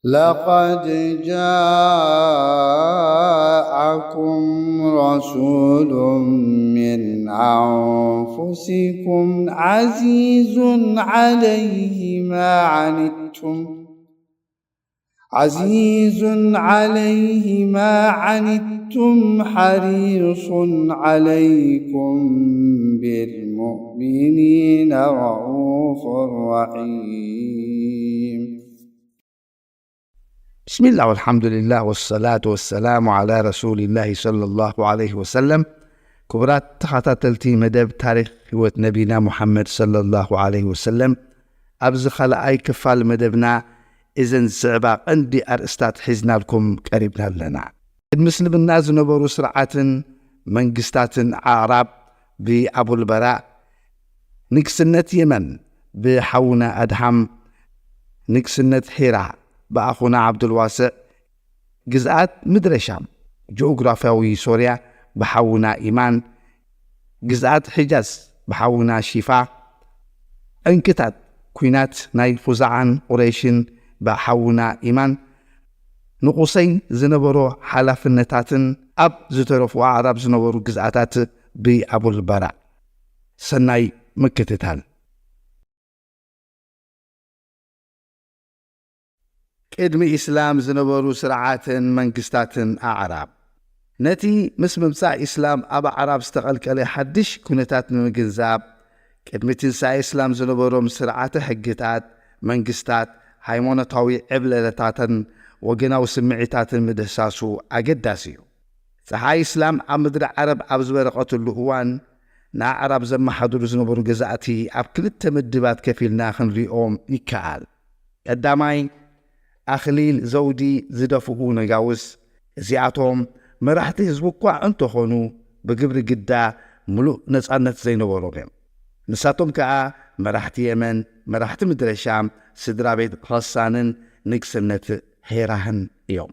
لقد جاءكم رسول من أنفسكم عزيز عليه ما عنتم عزيز عليه ما عنتم حريص عليكم بالمؤمنين رءوف رحيم. ብስሚላህ ወልሓምዱሊላህ ወሰላቱ ወሰላሙ ዓላ ረሱሊላህ ሰለላሁ ዓለይሂ ወሰለም። ክቡራት ተኸታተልቲ መደብ ታሪኽ ህይወት ነቢና ሙሓመድ ሰለላሁ ዓለይሂ ወሰለም፣ ኣብዚ ካልኣይ ክፋል መደብና እዘን ዝስዕባ ቀንዲ ኣርእስታት ሒዝናልኩም ቀሪብና ኣለና። ቅድሚ እስልምና ዝነበሩ ስርዓትን መንግስታትን ኣዕራብ ብኣቡልበራእ፣ ንግስነት የመን ብሓውና ኣድሃም፣ ንግስነት ሒራ ብኣኹና ዓብዱልዋስዕ፣ ግዝኣት ምድረ ሻም፣ ጂኦግራፍያዊ ሶርያ ብሓውና ኢማን፣ ግዝኣት ሒጃዝ ብሓውና ሺፋ፣ ዕንክታት ኲናት ናይ ኹዛዓን ቁረይሽን ብሓውና ኢማን፣ ንቑሰይ ዝነበሮ ሓላፍነታትን ኣብ ዝተረፉ ኣዕራብ ዝነበሩ ግዝኣታት ብኣቡልበራእ። ሰናይ ምክትታል። ቅድሚ ኢስላም ዝነበሩ ስርዓትን መንግስታትን ኣዕራብ። ነቲ ምስ ምምጻእ ኢስላም ኣብ ኣዕራብ ዝተቐልቀለ ሓድሽ ኩነታት ንምግንዛብ፣ ቅድሚ ትንሳኤ ኢስላም ዝነበሮም ስርዓተ ሕግታት፣ መንግስታት፣ ሃይማኖታዊ ዕብለታትን ወገናዊ ስምዒታትን ምድህሳሱ ኣገዳሲ እዩ። ጸሓይ ኢስላም ኣብ ምድሪ ዓረብ ኣብ ዝበረቐትሉ እዋን፣ ንኣዕራብ ዘመሓድሩ ዝነበሩ ገዛእቲ ኣብ ክልተ ምድባት ከፊልና ክንሪኦም ይከኣል። ቀዳማይ፣ ኣኽሊል ዘውዲ ዝደፍኡ ነጋውስ። እዚኣቶም መራሕቲ ህዝቢ እኳ እንተኾኑ፣ ብግብሪ ግዳ ምሉእ ነጻነት ዘይነበሮም እዮም። ንሳቶም ከኣ መራሕቲ የመን፣ መራሕቲ ምድረ ሻም፣ ስድራ ቤት ኸሳንን ንግስነት ሄራህን እዮም።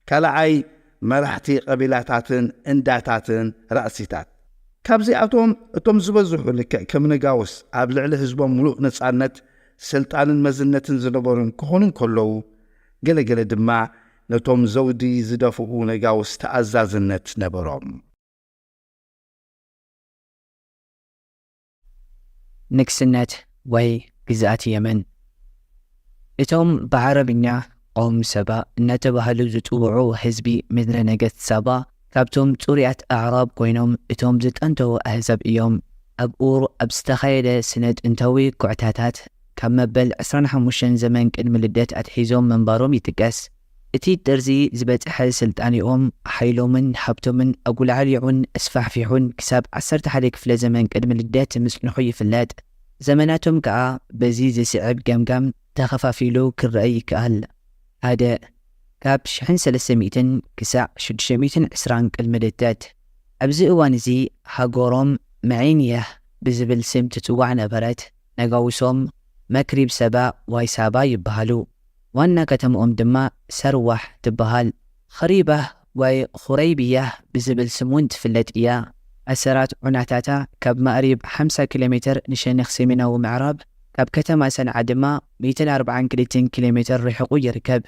ካልኣይ፣ መራሕቲ ቀቢላታትን እንዳታትን ራእሲታት። ካብዚኣቶም እቶም ዝበዝሑ ልክዕ ከም ነጋውስ ኣብ ልዕሊ ህዝቦም ምሉእ ነጻነት፣ ስልጣንን መዝነትን ዝነበሮም ክኾኑ እንከለዉ፣ ገለገለ ድማ ነቶም ዘውዲ ዝደፍኡ ነጋውስ ተኣዛዝነት ነበሮም። ንግስነት ወይ ግዝኣት የመን። እቶም ብዓረብኛ ቀውም ሰባ እናተባህሉ ዝጽውዑ ህዝቢ ምድረ ነገስት ሳባ ካብቶም ጽሩያት ኣዕራብ ኮይኖም እቶም ዝጠንተዉ ኣህዛብ እዮም። ኣብ ኡር ኣብ ዝተኻየደ ስነ ጥንታዊ ኩዕታታት ካብ መበል ዕስራን ሓሙሽተን ዘመን ቅድሚ ልደት ኣትሒዞም ምንባሮም ይጥቀስ። እቲ ጥርዚ ዝበጽሐ ስልጣኔኦም፣ ሓይሎምን ሃብቶምን ኣጉላዕሊዑን ኣስፋሕፊሑን ክሳብ ዓሰርተ ሓደ ክፍለ ዘመን ቅድሚ ልደት ምጽንሑ ይፍለጥ። ዘመናቶም ከኣ በዚ ዝስዕብ ገምጋም ተኸፋፊሉ ክረአ ይከኣል። ሓደ፣ ካብ ሽሕን ሰለስተ ሚእትን ክሳዕ ሽዱሽተ ሚእትን ዕስራን ቅድሚ ልደት። ኣብዚ እዋን እዚ ሃገሮም መዒንየህ ብዝብል ስም ትጽዋዕ ነበረት። ነጋውሶም መክሪብ ሰባ ወይ ሳባ ይበሃሉ። ዋና ከተማኦም ድማ ሰርዋሕ ትበሃል። ኸሪባህ ወይ ኹረይብያህ ብዝብል ስም እውን ትፍለጥ እያ። ኣሰራት ዑናታታ ካብ ማእሪብ ሓምሳ ኪሎ ሜትር ንሸነኽ ሰሜናዊ ምዕራብ፣ ካብ ከተማ ሰንዓ ድማ ሚእትን ኣርባዓን ክልተን ኪሎ ሜትር ርሒቑ ይርከብ።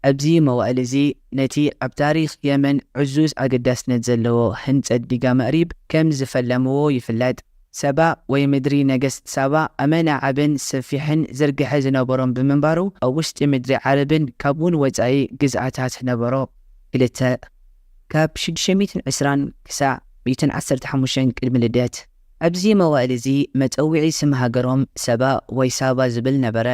ኣብዚ መዋእል እዚ ነቲ ኣብ ታሪኽ የመን ዕዙዝ ኣገዳስነት ዘለዎ ህንጸት ዲጋ ማእሪብ ከም ዝፈለምዎ ይፍለጥ። ሰባ ወይ ምድሪ ነገስት ሳባ ኣመና ዓብን ሰፊሕን ዝርግሐ ዝነበሮም ብምንባሩ፣ ኣብ ውሽጢ ምድሪ ዓረብን ካብውን ወጻኢ ግዝኣታት ነበሮ። ክልተ፣ ካብ ሽዱሽተ ሚእትን ዕስራን ክሳዕ ሚእትን ዓሰርተ ሓሙሽተን ቅድሚ ልደት። ኣብዚ መዋእል እዚ መጸውዒ ስም ሃገሮም ሰባ ወይ ሳባ ዝብል ነበረ።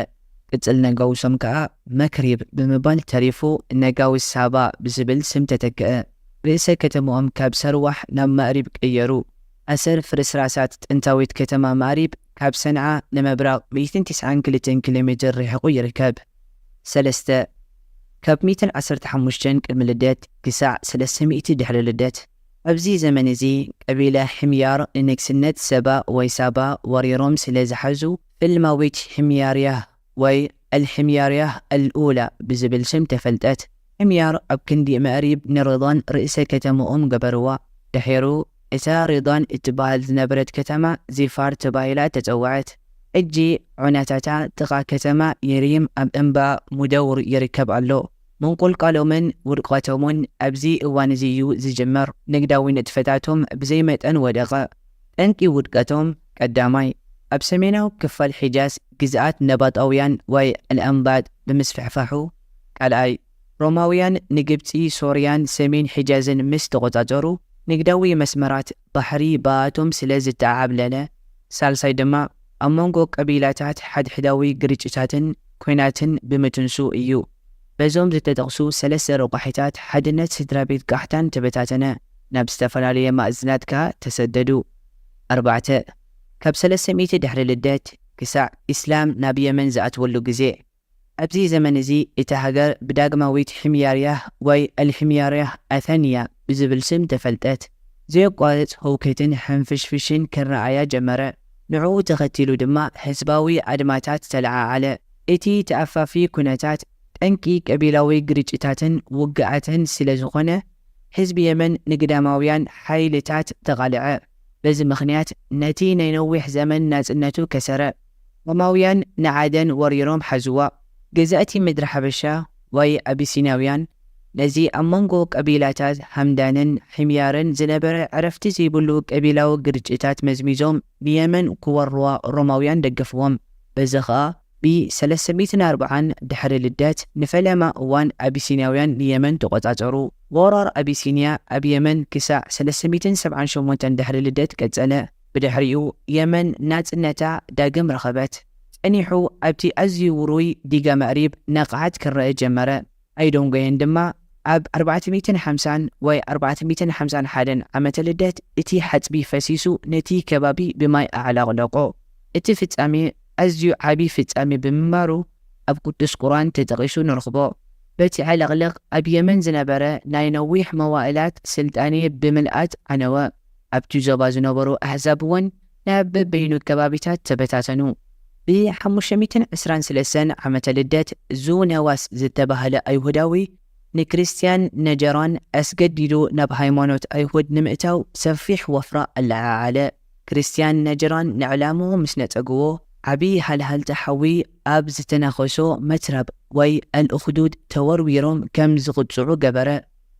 ቅጽል ነጋውሶም ከኣ መክሪብ ብምባል ተሪፉ፣ ነጋውስ ሳባ ብዝብል ስም ተተክአ። ርእሰ ከተማኦም ካብ ሰርዋሕ ናብ ማእሪብ ቀየሩ። ኣሰር ፍርስራሳት ጥንታዊት ከተማ ማእሪብ ካብ ሰንዓ ንምብራቕ ሚእትን ትስዓን ክልተን ኪሎ ሜትር ርሒቑ ይርከብ። ሰለስተ፣ ካብ ሚእትን ዓሰርተ ሓሙሽተን ቅድሚ ልደት ክሳዕ ሰለስተ ሚእቲ ድሕሪ ልደት። ኣብዚ ዘመን እዚ ቀቢላ ሕምያር ንንግስነት ሰባ ወይ ሳባ ወሪሮም ስለ ዝሓዙ፣ ፍልማዊት ሕምያርያህ ወይ ኣልሕምያርያህ ኣልኡላ ብዝብል ስም ተፈልጠት። ሕምያር ኣብ ክንዲ መእሪብ ንሪዳን ርእሰ ከተማኦም ገበርዋ። ድሒሩ እታ ሪዳን እትበሃል ዝነበረት ከተማ ዚፋር ተባሂላ ተጸውዐት። ሕጂ ዑናታታ ጥቓ ከተማ የሪም ኣብ እምባ ሙደውር ይርከብ ኣሎ። ምንቁልቋሎምን ውድቀቶምን ኣብዚ እዋን እዚ እዩ ዝጅምር። ንግዳዊ ንጥፈታቶም ብዘይ መጠን ወደቐ። ጠንቂ ውድቀቶም ቀዳማይ፣ ኣብ ሰሜናዊ ክፋል ሒጃዝ ግዝኣት ነባጣውያን ወይ ኣልኣንባጥ ብምስፍሕፋሑ፣ ካልኣይ፣ ሮማውያን ንግብጺ፣ ሶርያን ሰሜን ሒጃዝን ምስ ተቖጻጸሩ፣ ንግዳዊ መስመራት ባሕሪ ብኣቶም ስለ ዝተዓብለለ፣ ሳልሳይ ድማ ኣብ መንጎ ቀቢላታት ሓድሕዳዊ ግርጭታትን ኲናትን ብምትንሱ እዩ። በዞም ዝተጠቕሱ ሰለስተ ረቋሒታት ሓድነት ስድራ ቤት ቃሕታን ተበታተነ፣ ናብ ዝተፈላለየ ማእዝናት ከኣ ተሰደዱ። ኣርባዕተ፣ ካብ ሰለስተ ሚእቲ ድሕሪ ልደት ክሳዕ ኢስላም ናብ የመን ዝኣትወሉ ግዜ። ኣብዚ ዘመን እዚ እታ ሃገር ብዳግማዊት ሕምያርያህ ወይ ኣልሕምያርያህ ኣተንያ ብዝብል ስም ተፈልጠት። ዘየቋርጽ ህውከትን ሕንፍሽፍሽን ክረኣያ ጀመረ። ንዕኡ ተኸቲሉ ድማ ህዝባዊ ኣድማታት ተለዓዓለ። እቲ ተኣፋፊ ኩነታት ጠንቂ ቀቢላዊ ግርጭታትን ውግኣትን ስለ ዝኾነ፣ ህዝቢ የመን ንግዳማውያን ሓይልታት ተቓልዐ። በዚ ምኽንያት ነቲ ናይ ነዊሕ ዘመን ናጽነቱ ከሰረ። ሮማውያን ንዓደን ወሪሮም ሓዝዋ። ገዛእቲ ምድሪ ሓበሻ ወይ ኣቢሲናውያን ነዚ ኣብ መንጎ ቀቢላታት ሃምዳንን ሕምያርን ዝነበረ ዕረፍቲ ዘይብሉ ቀቢላዊ ግርጭታት መዝሚዞም ንየመን ክወርዋ ሮማውያን ደገፍዎም። በዚ ኸኣ ብ ሰለስተ ሚእትን ኣርባዓን ድሕሪ ልደት ንፈለማ እዋን ኣቢሲንያውያን ንየመን ተቖጻጸሩ። ወራር ኣቢሲንያ ኣብ የመን ክሳዕ ሰለስተ ሚእትን ሰብዓን ሸሞንተን ድሕሪ ልደት ቀጸለ። ብድሕሪኡ የመን ናጽነታ ዳግም ረኸበት። ጸኒሑ ኣብቲ ኣዝዩ ውሩይ ዲጋ መእሪብ ነቕዓት ክረአ ጀመረ። ኣይደንጎየን ድማ። ኣብ ኣርባዕተ ሚእትን ሓምሳን ወይ ኣርባዕተ ሚእትን ሓምሳን ሓደን ዓመተ ልደት እቲ ሓጽቢ ፈሲሱ ነቲ ከባቢ ብማይ ኣዕለቕለቖ። እቲ ፍጻሜ ኣዝዩ ዓቢ ፍጻሜ ብምንባሩ ኣብ ቅዱስ ቁርኣን ተጠቒሱ ንረኽቦ። በቲ ዕልቕልቕ ኣብ የመን ዝነበረ ናይ ነዊሕ መዋእላት ስልጣኔ ብምልኣት ዓነወ። ኣብቲ ዞባ ዝነበሩ ኣህዛብ እውን ናብ በበይኑ ከባቢታት ተበታተኑ። ብ ሓሙሽተ ሚእትን ዕስራን ሰለስተን ዓመተ ልደት ዙ ነዋስ ዝተባህለ ኣይሁዳዊ ንክርስትያን ነጀራን ኣስገዲዱ ናብ ሃይማኖት ኣይሁድ ንምእታው ሰፊሕ ወፍራ ኣለዓዓለ። ክርስትያን ነጀራን ንዕላምኡ ምስ ነጸግዎ፣ ዓቢ ሃልሃልታ ሓዊ ኣብ ዝተናኸሶ መትረብ ወይ ኣልእኽዱድ ተወርዊሮም ከም ዝቕጽዑ ገበረ።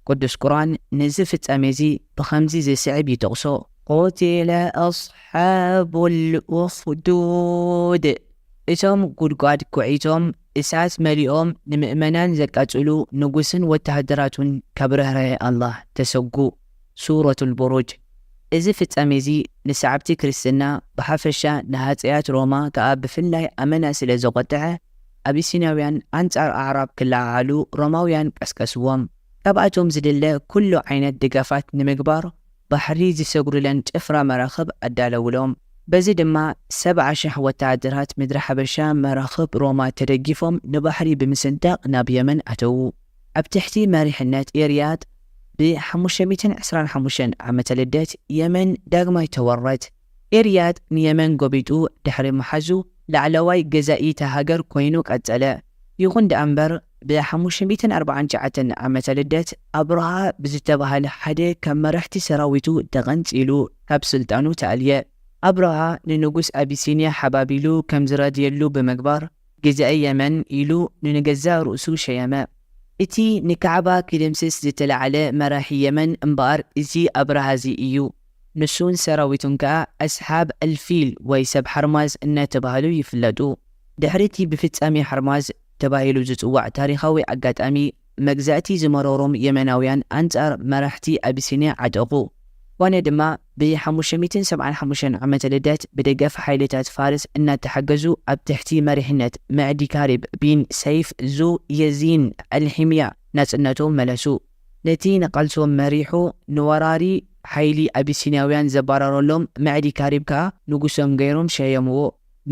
ቅዱስ ቁርኣን ነዚ ፍጻሜ እዚ ብኸምዚ ዝስዕብ ይጠቕሶ። قتل أصحاب الأخدود። እቶም ጉድጓድ ኲዒቶም እሳት መሊኦም ንምእመናን ዘቃጽሉ ንጉስን ወተሃደራቱን ካብ ርህራሄ ኣላህ ተሰጉ። ሱረቱል ቡሩጅ። እዚ ፍጻሜ እዚ ንሰዓብቲ ክርስትና ብሓፈሻ ንሃጸያት ሮማ ከኣ ብፍላይ ኣመና ስለ ዘቖጥዐ፣ ኣቢሲናውያን ኣንጻር ኣዕራብ ክለዓዓሉ ሮማውያን ቀስቀስዎም። ካብኣቶም ዝድለ ኩሉ ዓይነት ድጋፋት ንምግባር ባሕሪ ዝሰግሩለን ጭፍራ መራኽብ ኣዳለውሎም። በዚ ድማ ሰብዓ ሽሕ ወተሃደራት ምድሪ ሓበሻ መራኽብ ሮማ ተደጊፎም ንባሕሪ ብምስንጣቕ ናብ የመን ኣተዉ። ኣብ ትሕቲ መሪሕነት ኤርያጥ ብ ሓሙሽተ ሚእትን ዕስራን ሓሙሽተን ዓመተ ልደት የመን ዳግማይ ተወረት። ኤርያጥ ንየመን ጎቢጡ ድሕሪ ምሓዙ ላዕለዋይ ገዛኢ እታ ሃገር ኮይኑ ቀጸለ። ይኹን ደኣ እምበር ብ ሓሙሽተ ሚእትን ኣርባዓን ትሽዓተን ዓመተ ልደት ኣብርሃ ብዝተባህለ ሓደ ካብ መራሕቲ ሰራዊቱ ተቐንጺሉ ካብ ስልጣኑ ተኣልየ። ኣብርሃ ንንጉስ ኣቢሲንያ ሓባቢሉ ከም ዝረድየሉ ብምግባር ግዛኢ የመን ኢሉ ንንገዛእ ርእሱ ሸየመ። እቲ ንካዕባ ክድምስስ ዝተላዕለ መራሒ የመን እምበኣር እዚ ኣብርሃ እዚ እዩ። ንሱን ሰራዊቱን ከኣ ኣስሓብ ኣልፊል ወይ ሰብ ሓርማዝ እናተባህሉ ይፍለጡ። ድሕሪ እቲ ብፍጻሜ ሓርማዝ ተባሂሉ ዝጽዋዕ ታሪኻዊ ኣጋጣሚ፣ መግዛእቲ ዝመረሮም የመናውያን ኣንጻር መራሕቲ ኣቢሲንያ ዓጠቑ። ኮነ ድማ ብ ሓሙሽተ ሚእትን ሰብዓን ሓሙሽተን ዓመተ ልደት ብደገፍ ሓይልታት ፋርስ እናተሓገዙ ኣብ ትሕቲ መሪሕነት መዕዲ ካሪብ ቢን ሰይፍ ዙ የዚን ኣልሒምያ ናጽነቶም መለሱ። ነቲ ንቃልሶም መሪሑ ንወራሪ ሓይሊ ኣቢሲንያውያን ዘባረረሎም መዕዲ ካሪብ ከኣ ንጉሶም ገይሮም ሸየምዎ።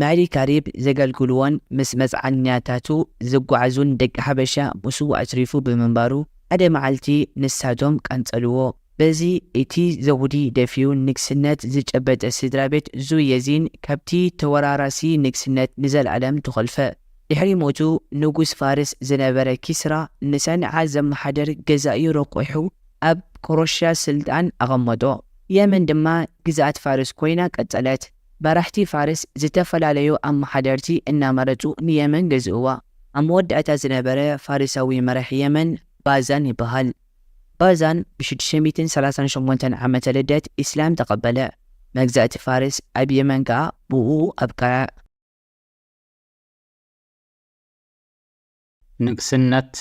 መዕዲ ካሪብ ዘገልግልዎን ምስ መጽዓኛታቱ ዝጓዓዙን ደቂ ሓበሻ ምስኡ ኣትሪፉ ብምንባሩ ሓደ መዓልቲ ንሳቶም ቀንጸልዎ። በዚ እቲ ዘውዲ ደፊኡ ንግስነት ዝጨበጠ ስድራ ቤት ዙ የዚን ካብቲ ተወራራሲ ንግስነት ንዘለኣለም ተኾልፈ። ድሕሪ ሞቱ ንጉስ ፋርስ ዝነበረ ኪስራ ንሰንዓ ዘመሓድር ገዛኢ ረቑሑ ኣብ ኮሮሻ ስልጣን ኣቐመጦ። የመን ድማ ግዝኣት ፋርስ ኮይና ቀጸለት። መራሕቲ ፋርስ ዝተፈላለዩ ኣመሓደርቲ እናመረጹ ንየመን ገዝእዋ። ኣብ መወዳእታ ዝነበረ ፋርሳዊ መራሒ የመን ባዛን ይበሃል። ባዛን ብ638 ዓመተ ልደት ኢስላም ተቐበለ። መግዛእቲ ፋርስ ኣብ የመን ከኣ ብኡ ኣብቅዐ። ንግስነት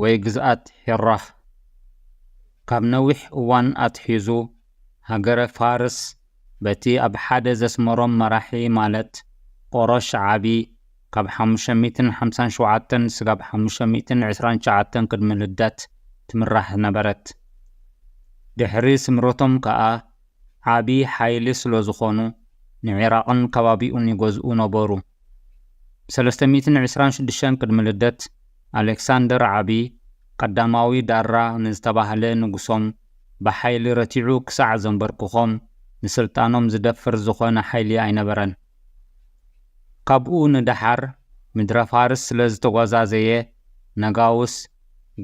ወይ ግዝኣት ሒራህ። ካብ ነዊሕ እዋን ኣትሒዙ፣ ሃገረ ፋርስ በቲ ኣብ ሓደ ዘስመሮም መራሒ ማለት ቆሮሽ ዓቢ ካብ ሓሙሽተ ሚእትን ሓምሳን ሸውዓተን ስጋብ ሓሙሽተ ሚእትን ዕስራን ትሽዓተን ቅድሚ ልደት ትምራሕ ነበረት። ድሕሪ ስምረቶም ከኣ ዓቢ ሓይሊ ስለ ዝኾኑ ንዒራቕን ከባቢኡን ይገዝኡ ነበሩ። ብ ሰለስተ ሚእትን ዕስራን ሽዱሽተን ቅድሚ ልደት ኣሌክሳንደር ዓቢ ቀዳማዊ ዳራ ንዝተባህለ ንጉሶም ብሓይሊ ረቲዑ ክሳዕ ዘንበርክኾም ንስልጣኖም ዝደፍር ዝኾነ ሓይሊ ኣይነበረን። ካብኡ ንደሓር ምድረ ፋርስ ስለ ዝተጓዛዘየ ነጋውስ፣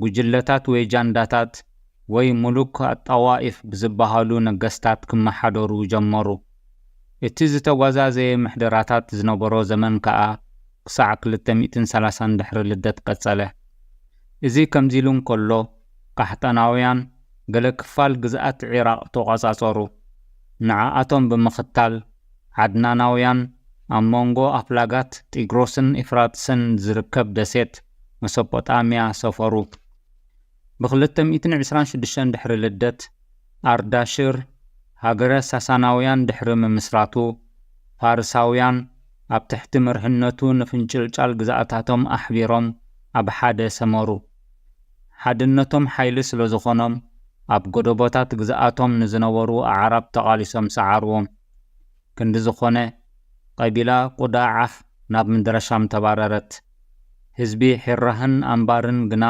ጉጅለታት ወይ ጃንዳታት ወይ ሙሉክ ኣጣዋኢፍ ብዝበሃሉ ነገስታት ክመሓደሩ ጀመሩ። እቲ ዝተጓዛዘየ ምሕደራታት ዝነበሮ ዘመን ከኣ ክሳዕ ክልተ ሚእትን ሰላሳን ድሕሪ ልደት ቀጸለ። እዚ ከምዚ ኢሉ እንከሎ፣ ቃሕጣናውያን ገለ ክፋል ግዝኣት ዒራቕ ተቖጻጸሩ። ንዓኣቶም ብምኽታል፣ ዓድናናውያን ኣብ መንጎ ኣፍላጋት ጢግሮስን ኤፍራጥስን ዝርከብ ደሴት መሶጶጣምያ ሰፈሩ። ብ ክልተ ሚእትን ዕስራን ሽዱሽተን ድሕሪ ልደት፣ ኣርዳሽር ሃገረ ሳሳናውያን ድሕሪ ምምስራቱ፣ ፋርሳውያን ኣብ ትሕቲ መርሕነቱ ንፍንጭልጫል ግዝኣታቶም ኣሕቢሮም ኣብ ሓደ ሰመሩ። ሓድነቶም ሓይሊ ስለ ዝኾኖም፣ ኣብ ጎደቦታት ግዝኣቶም ንዝነበሩ ኣዕራብ ተቓሊሶም ሰዓርዎም። ክንዲ ዝኾነ፣ ቀቢላ ቁዳዓህ ናብ ምድረሻም ተባረረት። ህዝቢ ሒራህን ኣንባርን ግና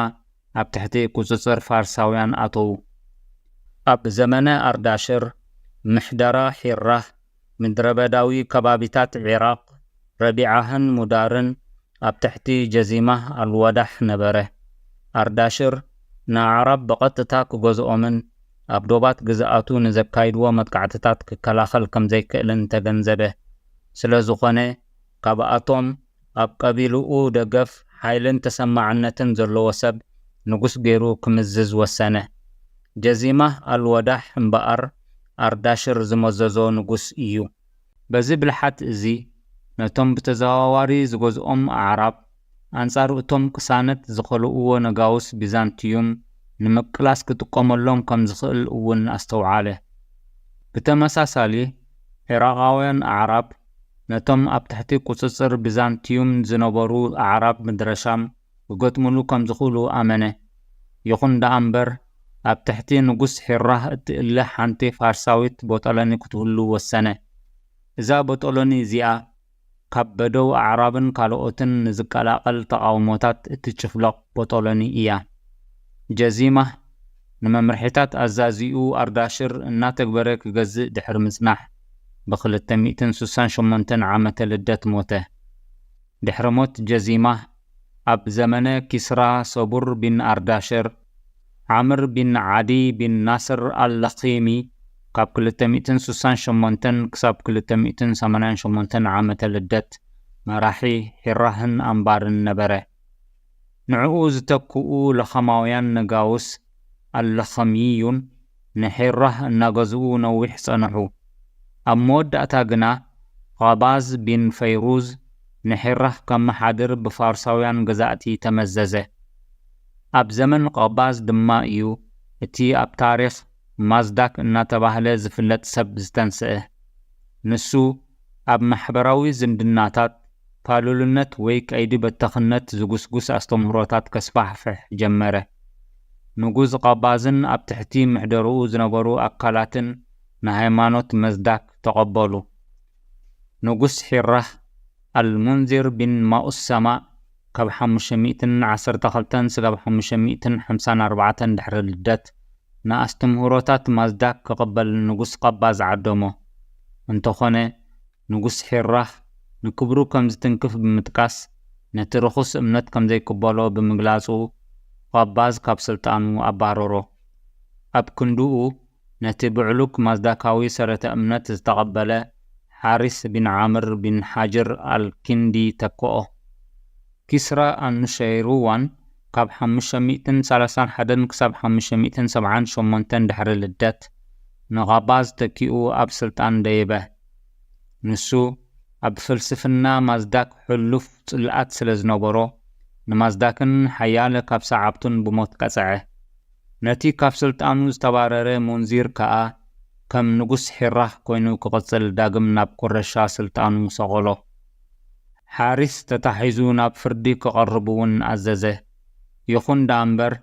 ኣብ ትሕቲ ቁጽጽር ፋርሳውያን ኣተዉ። ኣብ ዘመነ ኣርዳሽር፣ ምሕደራ ሒራህ ምድረበዳዊ ከባቢታት ዒራቕ፣ ረቢዓህን ሙዳርን ኣብ ትሕቲ ጀዚማህ ኣልወዳሕ ነበረ። ኣርዳሽር ንኣዕራብ ብቐጥታ ክገዝኦምን ኣብ ዶባት ግዝኣቱ ንዘካይድዎ መጥቃዕትታት ክከላኸል ከም ዘይክእልን ተገንዘበ። ስለ ዝኾነ፣ ካብኣቶም ኣብ ቀቢልኡ ደገፍ፣ ሓይልን ተሰማዕነትን ዘለዎ ሰብ ንጉስ ገይሩ ክምዝዝ ወሰነ። ጀዚማህ ኣልወዳሕ እምበኣር ኣርዳሽር ዝመዘዞ ንጉስ እዩ። በዚ ብልሓት እዚ፣ ነቶም ብተዘዋዋሪ ዝገዝኦም ኣዕራብ፣ ኣንጻር እቶም ቅሳነት ዝኸልእዎ ነጋውስ ቢዛንቲዩም ንምቅላስ ክጥቀመሎም ከም ዝኽእል እውን ኣስተውዓለ። ብተመሳሳሊ፣ ዒራቓውያን ኣዕራብ ነቶም ኣብ ትሕቲ ቁጽጽር ቢዛንቲዩም ዝነበሩ ኣዕራብ ምድረሻም ክገጥምሉ ከም ዝኽእሉ ኣመነ። ይኹን ደኣ እምበር፣ ኣብ ትሕቲ ንጉስ ሒራህ እትእለ ሓንቲ ፋርሳዊት ቦጦሎኒ ክትህሉ ወሰነ። እዛ ቦጦሎኒ እዚኣ፣ ካብ በደው ኣዕራብን ካልኦትን ንዝቀላቐል ተቓውሞታት እትጭፍለቕ ቦጦሎኒ እያ። ጀዚማህ ንመምርሒታት ኣዛዚኡ ኣርዳሽር እናተግበረ ክገዝእ ድሕሪ ምጽናሕ፣ ብ ክልተ ሚእትን ስሳን ሸሞንተን ዓመተ ልደት ሞተ። ድሕሪ ሞት ጀዚማህ፣ ኣብ ዘመነ ኪስራ ሰቡር ቢን ኣርዳሽር፣ ዓምር ቢን ዓዲ ቢን ናስር ኣል-ለኺሚ፣ ካብ ክልተ ሚእትን ስሳን ሸሞንተን ክሳብ ክልተ ሚእትን ሰማንያን ሸሞንተን ዓመተ ልደት መራሒ ሒራህን ኣንባርን ነበረ። ንዕኡ ዝተክኡ ለኸማውያን ነጋውስ ኣል-ለኸሚዩን ንሒራህ እናገዝኡ ነዊሕ ጸንሑ። ኣብ መወዳእታ ግና ቐባዝ ቢን ፈይሩዝ ንሒራህ ከመሓድር ብፋርሳውያን ገዛእቲ ተመዘዘ። ኣብ ዘመን ቐባዝ ድማ እዩ እቲ ኣብ ታሪኽ ማዝዳክ እናተባህለ ዝፍለጥ ሰብ ዝተንስአ። ንሱ ኣብ ማሕበራዊ ዝምድናታት ፋሉልነት ወይ ቀይዲ በተኽነት ዝጉስጉስ ኣስተምህሮታት ከስፋሕፍሕ ጀመረ። ንጉስ ቐባዝን ኣብ ትሕቲ ምሕደርኡ ዝነበሩ ኣካላትን ንሃይማኖት መዝዳክ ተቐበሉ። ንጉስ ሒራህ ኣልሙንዚር ቢን ማኡስ ሰማእ ካብ ሓሙሽተ ሚእትን ዓሰርተ ክልተን ስጋብ ሓሙሽተ ሚእትን ሓምሳን ኣርባዕተን ድሕሪ ልደት ንኣስተምህሮታት ማዝዳክ ክቕበል ንጉስ ቐባዝ ዓደሞ። እንተኾነ፣ ንጉስ ሒራህ ንክብሩ ከም ዝትንክፍ ብምጥቃስ፣ ነቲ ርኹስ እምነት ከም ዘይቅበሎ ብምግላጹ፣ ቐባዝ ካብ ስልጣኑ ኣባረሮ። ኣብ ክንድኡ፣ ነቲ ብዕሉግ ማዝዳካዊ ሰረተ እምነት ዝተቐበለ ሓሪስ ቢን ዓምር ቢን ሓጅር ኣልኪንዲ ተክኦ። ኪስራ ኣኑሸይሩዋን ካብ ሓሙሽተ ሚእትን ሰላሳን ሓደን ክሳብ ሓሙሽተ ሚእትን ሰብዓን ሸሞንተን ድሕሪ ልደት፣ ንቓባዝ ተኪኡ ኣብ ስልጣን ደየበ። ንሱ ኣብ ፍልስፍና ማዝዳክ ሕሉፍ ጽልኣት ስለ ዝነበሮ፣ ንማዝዳክን ሓያለ ካብ ሰዓብቱን ብሞት ቀጽዐ። ነቲ ካብ ስልጣኑ ዝተባረረ ሙንዚር ከኣ ከም ንጉስ ሒራህ ኮይኑ ክቕጽል ዳግም ናብ ኩረሻ ስልጣኑ ሰቐሎ። ሓሪስ ተታሒዙ ናብ ፍርዲ ክቐርብ እውን ኣዘዘ። ይኹን ደኣ እምበር፣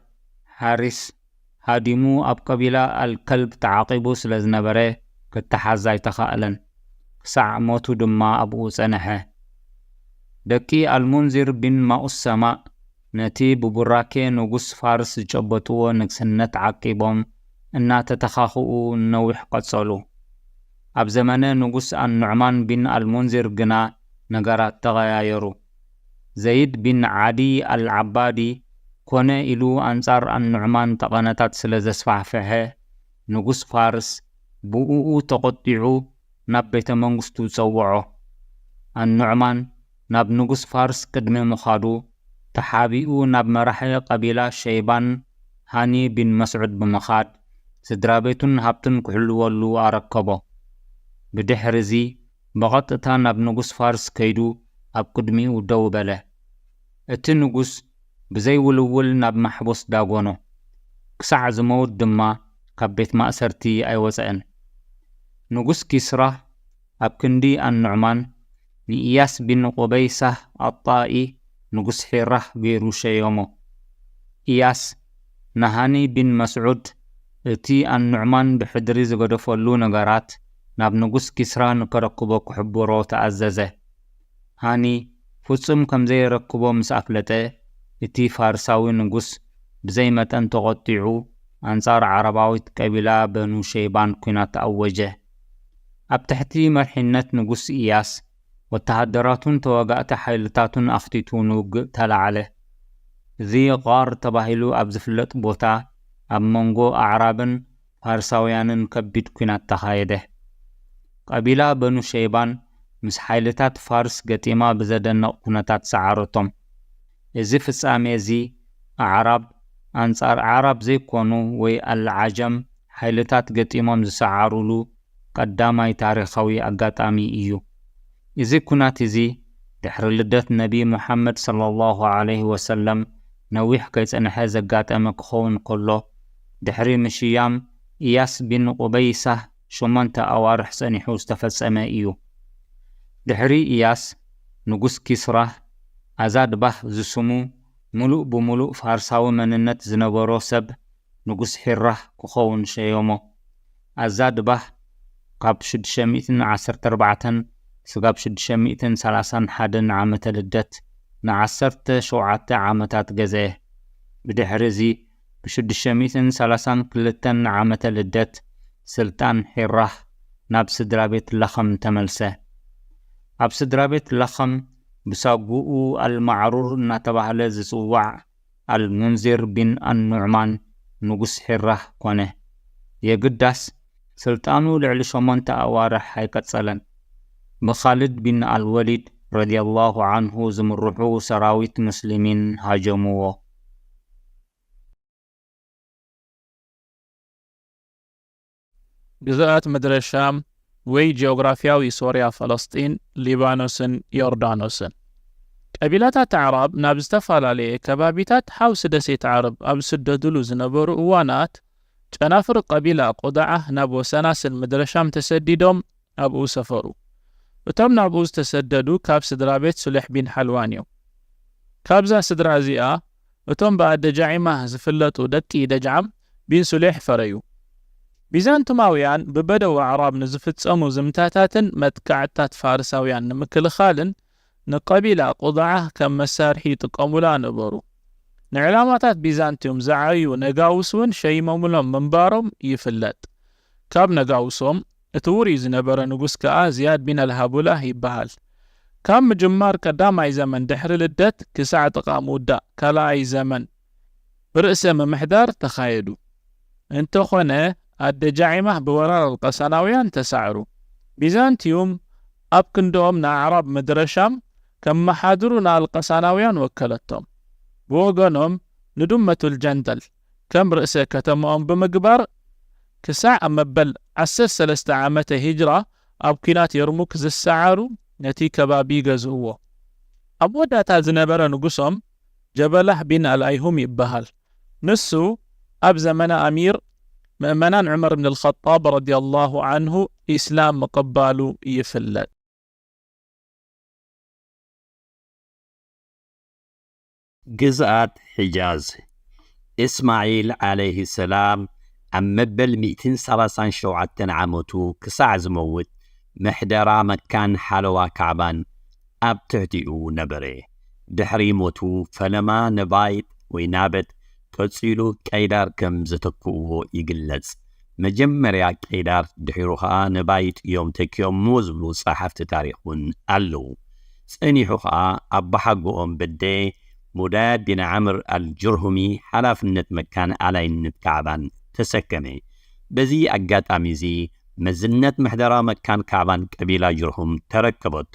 ሓሪስ ሃዲሙ ኣብ ቀቢላ ኣልከልብ ተዓቒቡ ስለ ዝነበረ፣ ክተሓዝ ኣይተኻእለን። ክሳዕ ሞቱ ድማ ኣብኡ ጸንሐ። ደቂ ኣልሙንዚር ቢን ማኡሰማእ ነቲ ብቡራኬ ንጉስ ፋርስ ዝጨበጥዎ ንግስነት ዓቂቦም እናተተኻኽኡ ነዊሕ ቀጸሉ። ኣብ ዘመነ ንጉስ ኣኑዕማን ቢን ኣልሙንዚር ግና ነገራት ተቐያየሩ። ዘይድ ቢን ዓዲ ኣልዓባዲ ኮነ ኢሉ ኣንጻር ኣኑዕማን ጠቐነታት ስለ ዘስፋሕፍሐ፣ ንጉስ ፋርስ ብእኡ ተቖጢዑ ናብ ቤተ መንግስቱ ጸውዖ። ኣኑዕማን ናብ ንጉስ ፋርስ ቅድሚ ምኻዱ፣ ተሓቢኡ ናብ መራሒ ቀቢላ ሸይባን ሃኒ ቢን መስዑድ ብምኻድ፣ ስድራ ቤቱን ሃብቱን ክሕልወሉ ኣረከቦ። ብድሕርዚ፣ ብቐጥታ ናብ ንጉስ ፋርስ ከይዱ ኣብ ቅድሚኡ ደው በለ። እቲ ንጉስ ብዘይ ውልውል ናብ ማሕቡስ ዳጎኖ። ክሳዕ ዝመውት ድማ ካብ ቤት ማእሰርቲ ኣይወጸእን። ንጉስ ኪስራ ኣብ ክንዲ ኣኑዕማን ንኢያስ ቢን ቁበይሳህ ኣጣኢ ንጉስ ሒራህ ገይሩ ሸየሞ። ኢያስ ንሃኒ ቢን መስዑድ እቲ ኣኑዕማን ብሕድሪ ዝገደፈሉ ነገራት ናብ ንጉስ ኪስራ ንከረክቦ ክሕብሮ ተኣዘዘ። ሃኒ ፍጹም ከም ዘየረክቦ ምስ ኣፍለጠ፣ እቲ ፋርሳዊ ንጉስ ብዘይ መጠን ተቖጢዑ ኣንጻር ዓረባዊት ቀቢላ በኑ ሸይባን ኲናት ኣወጀ። ኣብ ትሕቲ መርሒነት ንጉስ ኢያስ፣ ወተሃደራቱን ተዋጋእቲ ሓይልታቱን ኣኽቲቱ ንውግእ ተላዕለ። እዚ ቓር ተባሂሉ ኣብ ዝፍለጥ ቦታ፣ ኣብ መንጎ ኣዕራብን ፋርሳውያንን ከቢድ ኲናት ተኻየደ። ቀቢላ በኑ ሸይባን ምስ ሓይልታት ፋርስ ገጢማ ብዘደንቕ ኩነታት ሰዓረቶም። እዚ ፍጻሜ እዚ ኣዕራብ ኣንጻር ኣዕራብ ዘይኮኑ ወይ ኣልዓጀም ሓይልታት ገጢሞም ዝሰዓሩሉ ቀዳማይ ታሪኻዊ ኣጋጣሚ እዩ። እዚ ኩናት እዚ ድሕሪ ልደት ነቢ ሙሓመድ ሰለላሁ ዐለይሂ ወሰለም ነዊሕ ከይጸንሐ ዘጋጠመ ክኸውን ከሎ፣ ድሕሪ ምሽያም ኢያስ ቢን ቁበይሳህ ሸሞንተ ኣዋርሕ ጸኒሑ ዝተፈጸመ እዩ። ድሕሪ ኢያስ፣ ንጉስ ኪስራ ኣዛድ ባህ ዝስሙ ምሉእ ብምሉእ ፋርሳዊ መንነት ዝነበሮ ሰብ ንጉስ ሒራህ ክኸውን ሸየሞ። ኣዛድ ባህ ካብ ሽዱሽተ ሚእትን ዓሰርተ ኣርባዕተን ስጋብ ሽዱሽተ ሚእትን ሰላሳን ሓደን ዓመተ ልደት ንዓሰርተ ሸውዓተ ዓመታት ገዝአ። ብድሕሪ እዚ ብሽዱሽተ ሚእትን ሰላሳን ክልተን ዓመተ ልደት ስልጣን ሒራህ ናብ ስድራ ቤት ለኸም ተመልሰ። ኣብ ስድራ ቤት ለኸም ብሳጉኡ ኣልማዕሩር እናተባህለ ዝጽዋዕ ኣልሙንዚር ቢን ኣኑዕማን ንጉስ ሒራህ ኮነ። የግዳስ ስልጣኑ ልዕሊ ሸሞንተ ኣዋርሕ ኣይቀጸለን። ብኻልድ ቢን ኣልወሊድ ረዲየላሁ ዓንሁ ዝምርሑ ሰራዊት ሙስሊሚን ሃጀምዎ። ግዝኣት ምድረ ሻም ወይ ጂኦግራፍያዊ ሶርያ፣ ፈለስጢን፣ ሊባኖስን ዮርዳኖስን። ቀቢላታት ኣዕራብ ናብ ዝተፈላለየ ከባቢታት ሓውሲ ደሴት ዓረብ ኣብ ዝስደድሉ ዝነበሩ እዋናት፣ ጨናፍር ቀቢላ ቁዳዓ ናብ ወሰናስን ምድረ ሻም ተሰዲዶም ኣብኡ ሰፈሩ። እቶም ናብኡ ዝተሰደዱ ካብ ስድራ ቤት ሱሌሕ ቢን ሓልዋን እዮም። ካብዛ ስድራ እዚኣ እቶም ብኣደ ጃዒማ ዝፍለጡ ደቂ ደጅዓም ቢን ሱሌሕ ፈረዩ። ቢዛንቱማውያን ብበደው ኣዕራብ ንዝፍጸሙ ዝምታታትን መጥቃዕትታት ፋርሳውያን ንምክልኻልን ንቀቢላ ቁዳዓ ከም መሳርሒ ይጥቀሙላ ነበሩ። ንዕላማታት ቢዛንትዩም ዝዓዩ ነጋውስ እውን ሸይሞምሎም ምንባሮም ይፍለጥ። ካብ ነጋውሶም እቲ ውሩይ ዝነበረ ንጉስ ከኣ ዝያድ ቢን ኣልሃቡላህ ይበሃል። ካብ ምጅማር ቀዳማይ ዘመን ድሕሪ ልደት ክሳዕ ጥቓ ምውዳእ ካልኣይ ዘመን ብርእሰ ምምሕዳር ተኻየዱ። እንተኾነ ኣደ ጃዒማህ ብወራር ኣልቀሳናውያን ተሳዕሩ። ቢዛንትዩም ኣብ ክንድኦም ንኣዕራብ ምድረ ሻም ከመሓድሩ ንኣልቀሳናውያን ወከለቶም። ብወገኖም ንዱመቱል ጀንደል ከም ርእሰ ከተማኦም ብምግባር፣ ክሳዕ ኣብ መበል ዓሰርተ ሰለስተ ዓመተ ሂጅራ ኣብ ኲናት የርሙክ ዝሰዓሩ ነቲ ከባቢ ይገዝእዎ። ኣብ መወዳእታ ዝነበረ ንጉሶም ጀበላህ ቢን ኣልኣይሁም ይበሃል። ንሱ ኣብ ዘመነ ኣሚር ምእመናን ዑመር ብን ኣልኸጣብ ረዲየላሁ ዓንሁ ኢስላም ምቕባሉ ይፍለጥ። ግዝኣት ሒጃዝ። እስማዒል ዓለይሂ ሰላም ኣብ መበል ሚእትን ሰላሳን ሸውዓተን ዓመቱ ክሳዕ ዝመውት ምሕደራ መካን ሓለዋ ካዕባን ኣብ ትሕቲኡ ነበረ። ድሕሪ ሞቱ ፈለማ ነባይጥ ወይ ናበት፣ ቀጺሉ ቀይዳር ከም ዘተክእዎ ይግለጽ። መጀመርያ ቀይዳር፣ ድሒሩ ኸኣ ነባይጥ እዮም ተኪኦምዎ ዝብሉ ጸሓፍቲ ታሪኽ እውን ኣለዉ። ጸኒሑ ኸኣ ኣባሓጎኦም በደ ሙዳድ ቢን ዓምር ኣልጅርሁሚ ሓላፍነት መካን ኣላይነት ካዕባን ተሰከመ። በዚ ኣጋጣሚ እዚ መዝነት ምሕደራ መካን ካዕባን ቀቢላ ጅርሁም ተረከበቶ።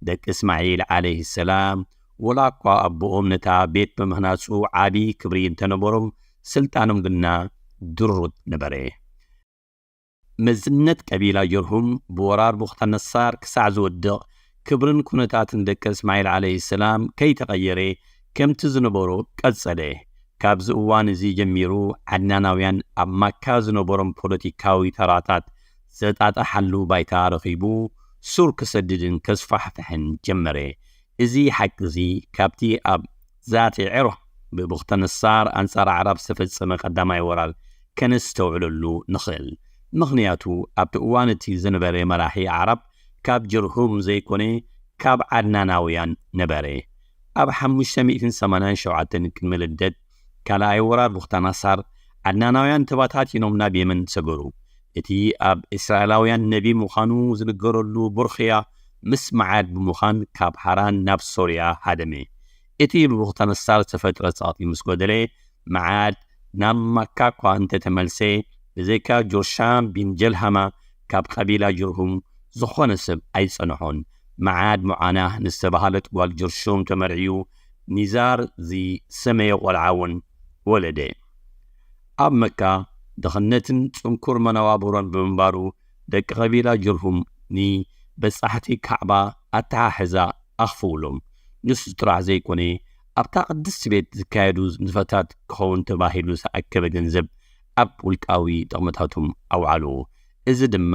ደቂ እስማዒል ዓለይሂ ሰላም ወላ እኳ ኣቦኦም ነታ ቤት ብምህናጹ ዓቢ ክብሪ እንተነበሮም፣ ስልጣኖም ግና ድሩት ነበረ። መዝነት ቀቢላ ጀርሁም ብወራር ቡኽተነሳር ክሳዕ ዝወድቕ፣ ክብርን ኩነታትን ደቂ እስማዒል ዓለይሂ ሰላም ከይተቐየረ ከምቲ ዝነበሮ ቀጸለ። ካብዚ እዋን እዚ ጀሚሩ ዓድናናውያን ኣብ ማካ ዝነበሮም ፖለቲካዊ ተራታት ዘጣጣሓሉ ባይታ ረኺቡ ሱር ክሰድድን ከስፋሕፍሕን ጀመረ። እዚ ሓቂ እዚ ካብቲ ኣብ ዛቲ ዕርቕ ብቡኽተነሳር ኣንጻር ኣዕራብ ዝተፈጸመ ቀዳማይ ወራር ከነስተውዕለሉ ንኽእል። ምኽንያቱ ኣብቲ እዋን እቲ ዝነበረ መራሒ ኣዕራብ ካብ ጀርሁም ዘይኮነ ካብ ዓድናናውያን ነበረ። ኣብ ሓሙሽተ ሚእትን ሰማንያን ሸውዓተን ቅድሚ ልደት ካልኣይ ወራር ቡኽተነሳር ዓድናናውያን ተበታቲኖም ናብ የመን ሰገሩ። እቲ ኣብ እስራኤላውያን ነቢ ምዃኑ ዝንገረሉ ቡርኽያ ምስ መዓድ ብምዃን ካብ ሃራን ናብ ሶርያ ሃደመ። እቲ ብቡኽተነሳር ዝተፈጥረ ጸቕጢ ምስ ጎደለ፣ መዓድ ናብ ማካ እኳ እንተተመልሰ፣ ብዘይካ ጆርሻም ቢን ጀልሃማ ካብ ቀቢላ ጅርሁም ዝኾነ ሰብ ኣይጸንሖን። መዓድ ሙዓና ንዝተባህለት ጓል ጀርሹም ተመርዕዩ ኒዛር ዝሰመየ ቆልዓ እውን ወለደ። ኣብ መካ ድኽነትን ጽንኩር መነባብሮን ብምንባሩ፣ ደቂ ቀቢላ ጅርሁም ንበጻሕቲ ካዕባ ኣተሓሕዛ ኣኽፍኡሎም። ንሱ ጥራሕ ዘይኮነ፣ ኣብታ ቅድስቲ ቤት ዝካየዱ ንጥፈታት ክኸውን ተባሂሉ ዝተኣከበ ገንዘብ ኣብ ውልቃዊ ጥቕምታቶም ኣውዓልዎ። እዚ ድማ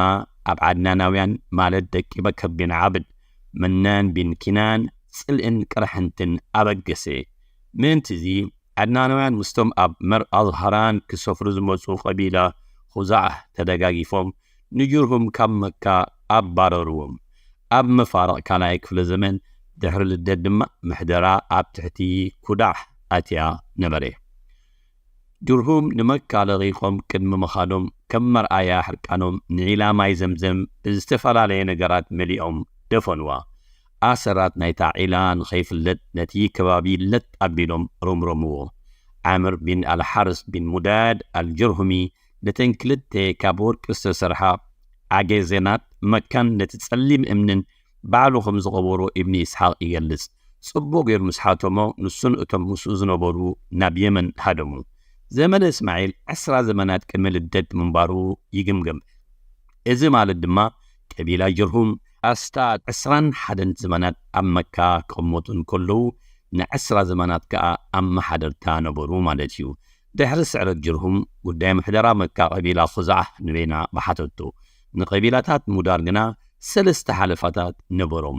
ኣብ ዓድናናውያን፣ ማለት ደቂ በከር ቢን ዓብድ መናን ቢን ኪናን፣ ጽልእን ቅርሕንትን ኣበገሰ። ምእንቲ እዚ፣ ዓድናናውያን ምስቶም ኣብ መር ኣዝሃራን ክሰፍሩ ዝመጹ ቀቢላ ኹዛዕ ተደጋጊፎም ንጅርሁም ካብ መካ ኣባረርዎም። ኣብ መፋርቕ ካልኣይ ክፍለ ዘመን ድሕሪ ልደት ድማ ምሕደራ ኣብ ትሕቲ ኩዳሕ ኣትያ ነበረ። ጅርሁም ንመካ ለቒቖም ቅድሚ ምኻዶም ከም መርኣያ ሕርቃኖም ንዒላ ማይ ዘምዘም ብዝተፈላለየ ነገራት መሊኦም ደፈንዋ። ኣሰራት ናይታ ዒላ ንኸይፍለጥ ነቲ ከባቢ ለጥ ኣቢሎም ረምረምዎ። ዓምር ቢን ኣልሓርስ ቢን ሙዳድ ኣልጀርሁሚ ነተን ክልተ ካብ ወርቂ ዝተሰርሓ ዓጌዜናት መካን ነቲ ጸሊም እምንን ባዕሉ ከም ዝቐበሮ ኢብኒ ኢስሓቕ ይገልጽ። ጽቡቕ ገይሩ ምስ ሓተሞ፣ ንሱን እቶም ምስኡ ዝነበሩ ናብ የመን ሃደሙ። ዘመነ እስማዒል ዕስራ ዘመናት ቅድሚ ልደት ምንባሩ ይግምገም። እዚ ማለት ድማ ቀቢላ ጀርሁም ኣስታት ዕስራን ሓደን ዘመናት ኣብ መካ ክቕመጡ እንከለዉ፣ ንዕስራ ዘመናት ከኣ ኣመሓደርታ ነበሩ ማለት እዩ። ድሕሪ ስዕረት ጀርሁም፣ ጉዳይ ምሕደራ መካ ቀቢላ ኹዛዕ ንበይና ብሓተቶ። ንቀቢላታት ሙዳር ግና ሰለስተ ሓለፋታት ነበሮም።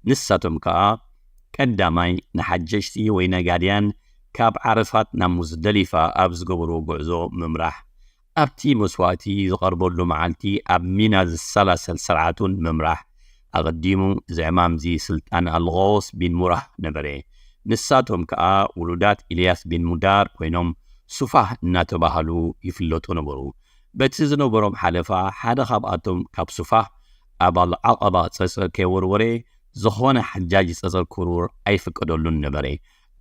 ንሳቶም ከኣ፣ ቀዳማይ፣ ንሓጀጅቲ ወይ ነጋድያን ካብ ዓረፋት ናብ ሙዝደሊፋ ኣብ ዝገብርዎ ጉዕዞ ምምራሕ። ኣብቲ መስዋእቲ ዝቐርበሉ መዓልቲ ኣብ ሚና ዝሰላሰል ስርዓቱን ምምራሕ። ኣቐዲሙ እዚ ዕማም እዚ ስልጣን ኣልጎስ ቢን ሙራህ ነበረ። ንሳቶም ከኣ ውሉዳት ኢልያስ ቢን ሙዳር ኮይኖም ሱፋህ እናተባህሉ ይፍለጡ ነበሩ። በቲ ዝነበሮም ሓለፋ ሓደ ካብኣቶም ካብ ሱፋህ ኣብ ኣልዓቐባ ጸጸር ከይወርወረ ዝኾነ ሓጃጅ ጸጸር ክውርውር ኣይፍቀደሉን ነበረ።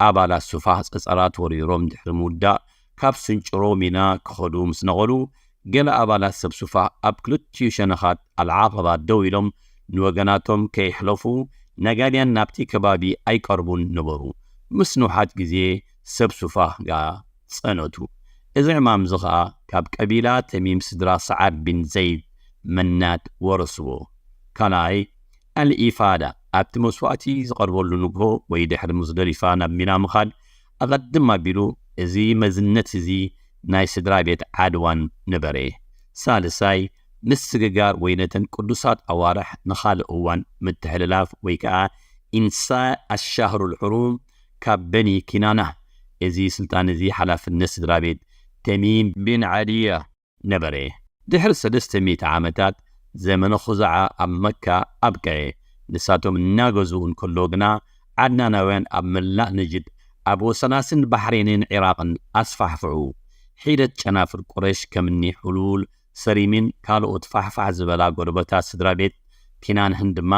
ኣባላት ሱፋህ ጸጸራት ወሪሮም ድሕሪ ምውዳእ ካብ ስንጭሮ ሚና ክኸዱ ምስ ነቐሉ፣ ገለ ኣባላት ሰብ ሱፋህ ኣብ ክልቲኡ ሸነኻት ኣልዓቐባ ደው ኢሎም ንወገናቶም ከየሕለፉ ነጋድያን ናብቲ ከባቢ ኣይቀርቡን ነበሩ። ምስ ንውሓት ግዜ ሰብ ሱፋ ጋ ጸነቱ። እዚ ዕማም እዚ ኸኣ ካብ ቀቢላ ተሚም ስድራ ሰዓድ ቢን ዘይድ መናት ወረስዎ። ካልኣይ፣ ኣልኢፋዳ ኣብቲ መስዋእቲ ዝቐርበሉ ንግሆ ወይ ድሕሪ ሙዝደሊፋ ናብ ሚና ምኻድ ኣቐድም ኣቢሉ እዚ መዝነት እዚ ናይ ስድራ ቤት ዓድዋን ነበረ። ሳልሳይ፣ ምስግጋር ወይ ነተን ቅዱሳት ኣዋርሕ ንኻልእ እዋን ምትሕልላፍ ወይ ከኣ ኢንሳ ኣሻህሩል ሕሩም ካብ በኒ ኪናና። እዚ ስልጣን እዚ ሓላፍነት ስድራ ቤት ተሚም ቢን ዓድያ ነበረ። ድሕሪ ሰለስተ ሚእቲ ዓመታት ዘመነ ኹዛዓ ኣብ መካ ኣብቅዐ። ንሳቶም እናገዝኡ እንከሎ ግና ዓድናናውያን ኣብ መላእ ነጅድ ኣብ ወሰናስን ባሕሬንን ዒራቕን ኣስፋሕፍሑ። ሒደት ጨናፍር ቁረሽ ከምኒ ሕሉል ሰሪምን ካልኦት ፋሕፋሕ ዝበላ ጎረበታት ስድራ ቤት ኪናንህን ድማ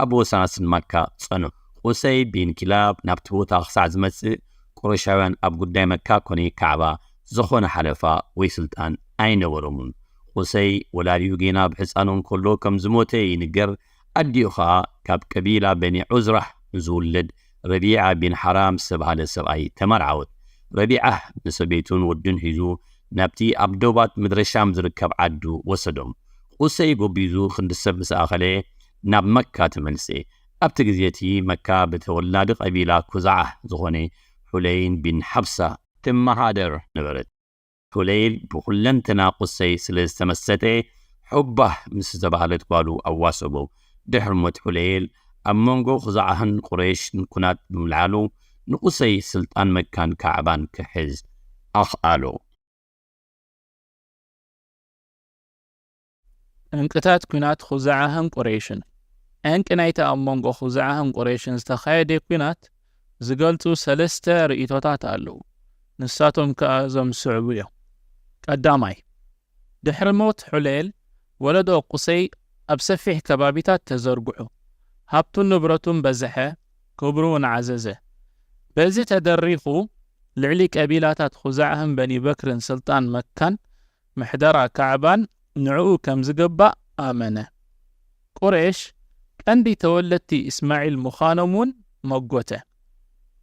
ኣብ ወሰናስን መካ ጸንሑ። ቁሰይ ቢን ኪላብ ናብቲ ቦታ ክሳዕ ዝመጽእ ቁረሻውያን ኣብ ጉዳይ መካ ኮነ ካዕባ ዝኾነ ሓለፋ ወይ ስልጣን ኣይነበሮምን። ቁሰይ ወላዲኡ ጌና ብሕፃኑ እንከሎ ከም ዝሞተ ይንገር። ኣዲኡ ኸኣ ካብ ቀቢላ በኒ ዑዝራህ ንዝውለድ ረቢዓ ቢን ሓራም ዝተባህለ ሰብኣይ ተመርዓወት። ረቢዓ ንሰበይቱን ወዱን ሒዙ ናብቲ ኣብ ደባት ምድረ ሻም ዝርከብ ዓዱ ወሰዶም። ቁሰይ ጎቢዙ ክንዲ ሰብ ምስ ኣኸለ ናብ መካ ተመልሰ። ኣብቲ ግዜ እቲ መካ ብተወላዲ ቀቢላ ኩዛዓ ዝኾነ ሑለይል ቢን ሓብሳ ትመሓደር ነበረት። ሑለይል ብኹለንተና ቁሰይ ስለ ዝተመሰጠ ሑባህ ምስ ዝተባህለት ጓሉ ኣዋሰቦ። ድሕሪ ሞት ሑለይል ኣብ መንጎ ኹዛዓህን ቁረይሽን ኩናት ብምልዓሉ ንቁሰይ ስልጣን መካን ካዕባን ክሕዝ ኣኽኣሎ። ዕንቅታት ኲናት ኹዛዓህን ቁረይሽን። ዕንቂ ናይቲ ኣብ መንጎ ኹዛዓህን ቁረይሽን ዝተኻየደ ኲናት ዝገልጹ ሰለስተ ርእይቶታት ኣለዉ። ንሳቶም ከኣ እዞም ዝስዕቡ እዮም። ቀዳማይ፣ ድሕሪ ሞት ሑሌል፣ ወለዶ ቁሰይ ኣብ ሰፊሕ ከባቢታት ተዘርግሑ። ሃብቱን ንብረቱን በዝሐ፣ ክብሩ እውን ዓዘዘ። በዚ ተደሪኹ፣ ልዕሊ ቀቢላታት ኹዛዕህን በኒ በክርን ስልጣን መካን ምሕደራ ካዕባን ንዕኡ ከም ዝግባእ ኣመነ። ቁሬሽ ቀንዲ ተወለድቲ እስማዒል ምዃኖም እውን መጎተ።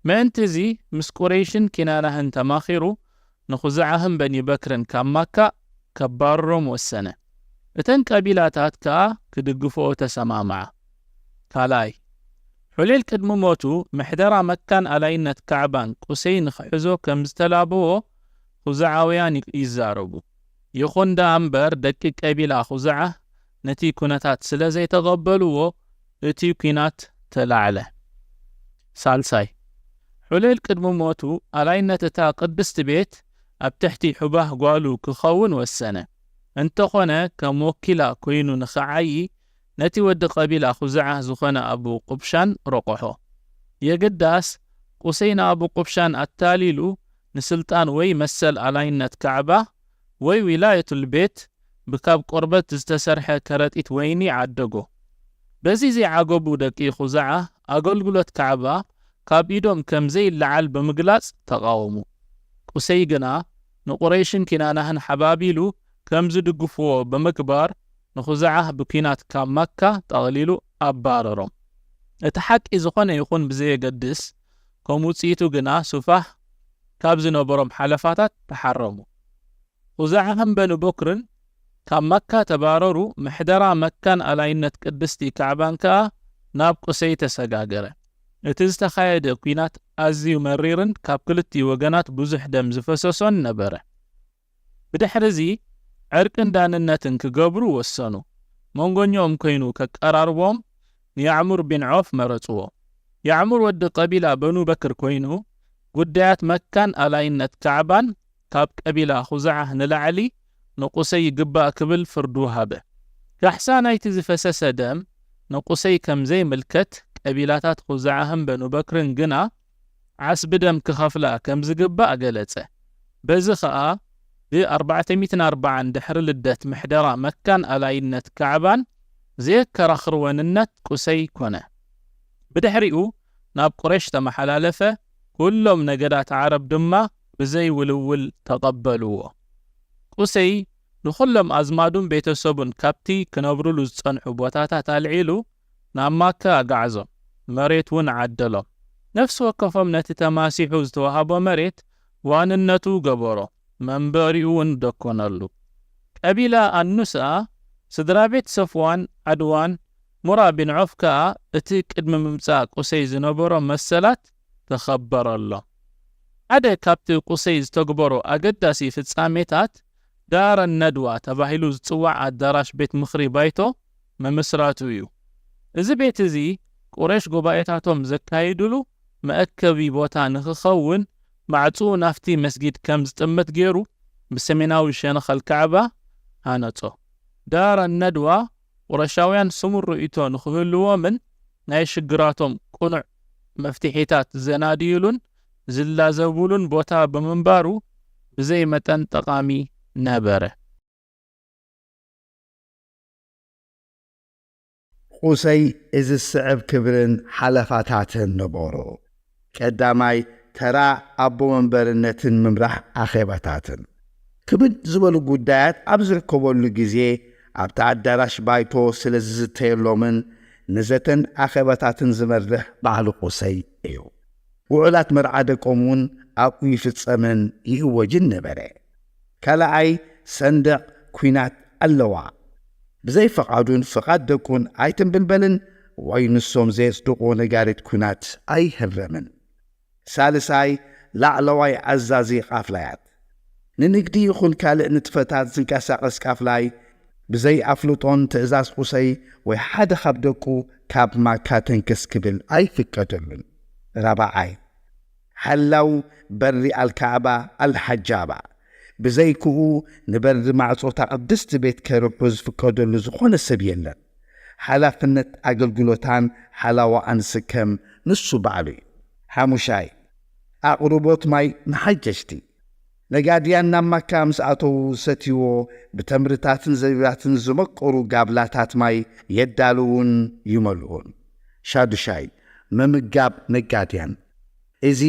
ምእንቲ እዚ ምስ ቁሬሽን ኪናናህን ተማኺሩ ንኹዛዓህን በኒ በክርን ካብ ማካ ከባርሮም ወሰነ። እተን ቀቢላታት ከኣ ክድግፍኦ ተሰማምዓ። ካልኣይ፣ ሑሌል ቅድሚ ሞቱ ምሕደራ መካን ኣላይነት ካዕባን ቁሰይ ንኽሕዞ ከም ዝተላበዎ ኹዛዓውያን ይዛረቡ። ይኹን ደኣ እምበር ደቂ ቀቢላ ኹዛዓ ነቲ ኩነታት ስለ ዘይተቐበልዎ እቲ ኲናት ተላዕለ። ሳልሳይ፣ ሑሌል ቅድሚ ሞቱ ኣላይነት እታ ቅድስቲ ቤት ኣብ ትሕቲ ሑባህ ጓሉ ክኸውን ወሰነ። እንተኾነ ከም ወኪላ ኮይኑ ንኽዓዪ ነቲ ወዲ ቀቢላ ኹዛዓ ዝኾነ ኣቡ ቁብሻን ረቆሖ። የግዳስ ቁሰይ ንኣቡ ቁብሻን ኣታሊሉ ንስልጣን ወይ መሰል ኣላይነት ካዕባ ወይ ዊላየቱል ቤት ብካብ ቆርበት ዝተሰርሐ ከረጢት ወይኒ ዓደጎ። በዚ ዘይዓገቡ ደቂ ኹዛዓ ኣገልግሎት ካዕባ ካብ ኢዶም ከም ዘይለዓል ብምግላጽ ተቓወሙ። ቁሰይ ግና ንቁረይሽን ኪናናህን ሓባቢሉ ከም ዝድግፍዎ ብምግባር ንኹዛዓ ብኲናት ካብ ማካ ጠቕሊሉ ኣባረሮም። እቲ ሓቂ ዝኾነ ይኹን ብዘየገድስ ከም ውጽኢቱ ግና ሱፋህ ካብ ዝነበሮም ሓለፋታት ተሓረሙ። ኹዛዓህን በኒ ቦክርን ካብ ማካ ተባረሩ። ምሕደራ መካን ኣላይነት ቅድስቲ ካዕባን ከኣ ናብ ቁሰይ ተሰጋገረ። እቲ ዝተኻየደ ኲናት ኣዝዩ መሪርን ካብ ክልቲኡ ወገናት ብዙሕ ደም ዝፈሰሶን ነበረ። ብድሕሪ እዚ ዕርቅን ዳንነትን ክገብሩ ወሰኑ። መንጎኛኦም ኮይኑ ከቀራርቦም ንያዕሙር ቢን ዖፍ መረጽዎ። ያዕሙር ወዲ ቀቢላ በኑ በክር ኮይኑ ጉዳያት መካን ኣላይነት ካዕባን ካብ ቀቢላ ኹዛዓ ንላዕሊ ንቁሰይ ይግባእ ክብል ፍርዱ ሃበ። ካሕሳ ናይቲ ዝፈሰሰ ደም ንቁሰይ ከም ዘይምልከት ቀቢላታት ኹዛዓህን በኑ በክርን ግና ዓስቢ ደም ክኸፍላ ከም ዝግባእ ገለጸ። በዚ ኸኣ ብ404 ድሕሪ ልደት ምሕደራ መካን ኣላይነት ካዕባን ዘየከራኽር ወንነት ቁሰይ ኮነ። ብድሕሪኡ ናብ ቁሬሽ ተመሓላለፈ። ኩሎም ነገዳት ዓረብ ድማ ብዘይ ውልውል ተቐበልዎ። ቁሰይ ንኹሎም ኣዝማዱን ቤተሰቡን ካብቲ ክነብሩሉ ዝጸንሑ ቦታታት ኣልዒሉ ናብ ማካ ኣጋዕዞም። መሬት እውን ዓደሎም። ነፍሲ ወከፎም ነቲ ተማሲሑ ዝተዋህቦ መሬት ዋንነቱ ገበሮ፣ መንበሪኡ እውን ደኮነሉ። ቀቢላ ኣኑስኣ፣ ስድራ ቤት ሰፍዋን ዓድዋን፣ ሙራ ቢን ዖፍ ከኣ እቲ ቅድሚ ምምጻእ ቁሰይ ዝነበሮ መሰላት ተኸበረሎም። ሓደ ካብቲ ቁሰይ ዝተግበሮ ኣገዳሲ ፍጻሜታት ዳረ ነድዋ ተባሂሉ ዝጽዋዕ ኣዳራሽ ቤት ምኽሪ ባይቶ ምምስራቱ እዩ። እዚ ቤት እዚ ቁረሽ ጉባኤታቶም ዘካይድሉ መእከቢ ቦታ ንኽኸውን ማዕጽኡ ናፍቲ መስጊድ ከም ዝጥምት ገይሩ ብሰሜናዊ ሸነኽ ኣልካዕባ ሃነጾ። ዳረ ነድዋ ቁረሻውያን ስሙር ርእይቶ ንኽህልዎምን ናይ ሽግራቶም ቅኑዕ መፍትሒታት ዘናድይሉን ዝላዘብሉን ቦታ ብምንባሩ ብዘይ መጠን ጠቓሚ ነበረ። ቁሰይ እዚ ዝስዕብ ክብርን ሓለፋታትን ነበሮ። ቀዳማይ፣ ተራ ኣቦ መንበርነትን ምምራሕ ኣኼባታትን። ክብድ ዝበሉ ጉዳያት ኣብ ዝርከበሉ ግዜ ኣብቲ ኣዳራሽ ባይቶ ስለ ዝዝተየሎምን ንዘተን ኣኼባታትን ዝመርሕ ባዕሉ ቁሰይ እዩ። ውዑላት መርዓ ደቆም እውን ኣብኡ ይፍጸምን ይእወጅን ነበረ። ካልኣይ፣ ሰንደቕ ኲናት ኣለዋ። ብዘይ ፍቓዱን ፍቓድ ደቁን ኣይትንብልበልን ወይ ንሶም ዘየጽድቑ ነጋሪት ኲናት ኣይህረምን። ሳልሳይ፣ ላዕለዋይ ኣዛዚ ቃፍላያት። ንንግዲ ይኹን ካልእ ንጥፈታት ዝንቀሳቐስ ቃፍላይ ብዘይ ኣፍልጦን ትእዛዝ ቁሰይ ወይ ሓደ ካብ ደቁ ካብ ማካ ተንከስ ክብል ኣይፍቀደሉን። ራብዓይ፣ ሓላው በሪ ኣልካዕባ ኣልሓጃባ። ብዘይክኡ ንበሪ ማዕጾታ ቅድስቲ ቤት ከርሑ ዝፍቀደሉ ዝኾነ ሰብ የለን። ሓላፍነት ኣገልግሎታን ሓላዋኣን ዝስከም ንሱ ባዕሉ እዩ። ሓሙሻይ፣ ኣቕርቦት ማይ ንሓጀጅቲ። ነጋድያን ናብ ማካ ምስ ኣተዉ ዝሰትይዎ ብተምርታትን ዘቢባትን ዝመቀሩ ጋብላታት ማይ የዳልዉን ይመልኡን። ሻዱሻይ፣ ምምጋብ ነጋድያን። እዚ